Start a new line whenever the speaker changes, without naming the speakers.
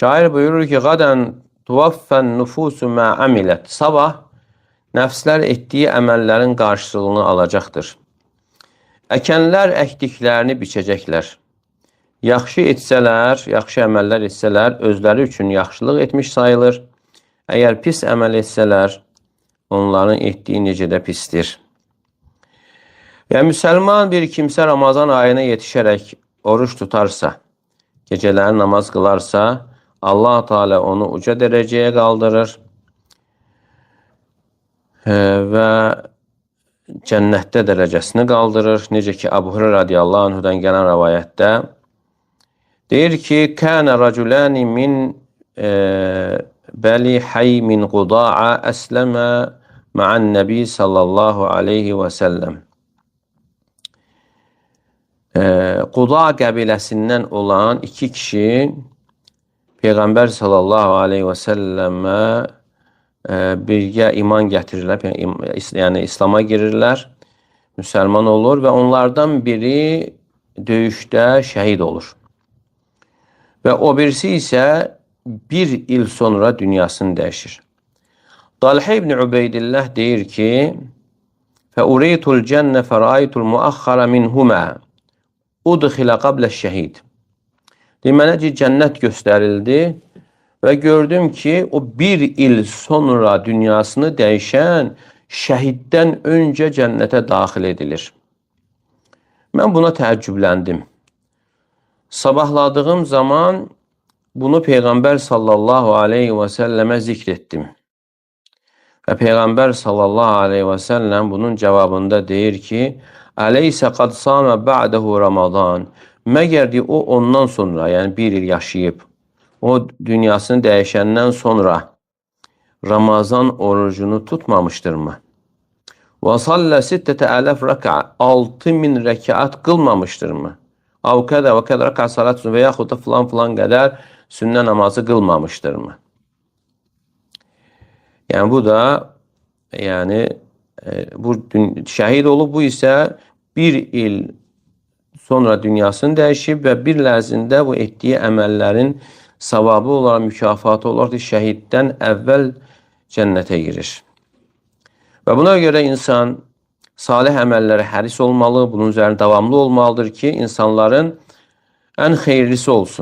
Şair buyurur ki, "Qadan tuvaffen nufusu ma amilet." Sabah nəfslər etdiyi əməllərin qarşılığını alacaqdır. Əkənlər əkdiklərini biçəcəklər. Yaxşı etsələr, yaxşı əməllər etsələr, özləri üçün yaxşılıq etmiş sayılır. Əgər pis əməl etsələr, onların etdiyi necə də pisdir. Və müsəlman bir kimsə Ramazan ayına yetişərək oruç tutarsa, gecələri namaz qılarsa, Allah Teala onu uca dərəcəyə qaldırır və cənnətdə dərəcəsini qaldırır. Necə ki, Əbu Hüreyrə radiyallahu anhudan gələn rəvayətdə deyir ki, "Kənə raculani min Bəli Hay min Quda'a əsləmə ma'an Nəbi sallallahu aleyhi və səlləm." Quda qəbiləsindən olan iki kişi Peyğəmbər sallallahu aleyhi və səlləmə birgə iman gətirirlər, yəni İslam'a girirlər, müsəlman olur və onlardan biri döyüşdə şəhid olur. Və o birisi isə bir il sonra dünyasını dəyişir. Talhə ibn Ubeydillah deyir ki, "Fəuritul cənnə fəraytul muaxxara minhuma udxilə qablə şəhid." Deməli ki, cənnət göstərildi və gördüm ki, o bir il sonra dünyasını dəyişən şəhiddən öncə cənnətə daxil edilir. Mən buna təəccübləndim. Sabahladığım zaman bunu Peyğəmbər sallallahu aleyhi və səlləmə zikr etdim. Və Peyğəmbər sallallahu aleyhi və səlləm bunun cavabında deyir ki, Əleysə qad samə ba'dehu Ramazan. Məgər deyir, o ondan sonra, yəni bir il yaşayıb, o dünyasını dəyişəndən sonra Ramazan orucunu tutmamışdırmı? Və sallə sittətə ələf rəka, 6000 rəkaat qılmamışdırmı? Av kədə və kədə rəka salat və yaxud da filan filan qədər sünnə namazı qılmamışdırmı? Yəni bu da yəni bu şəhid olub, bu isə bir il sonra dünyasını dəyişib və bir il ərzində bu etdiyi əməllərin savabı olaraq, mükafatı olaraq şəhiddən əvvəl cənnətə girir. Və buna görə insan salih əməllərə həris olmalı, bunun üzərində davamlı olmalıdır ki, insanların ən xeyirlisi olsun.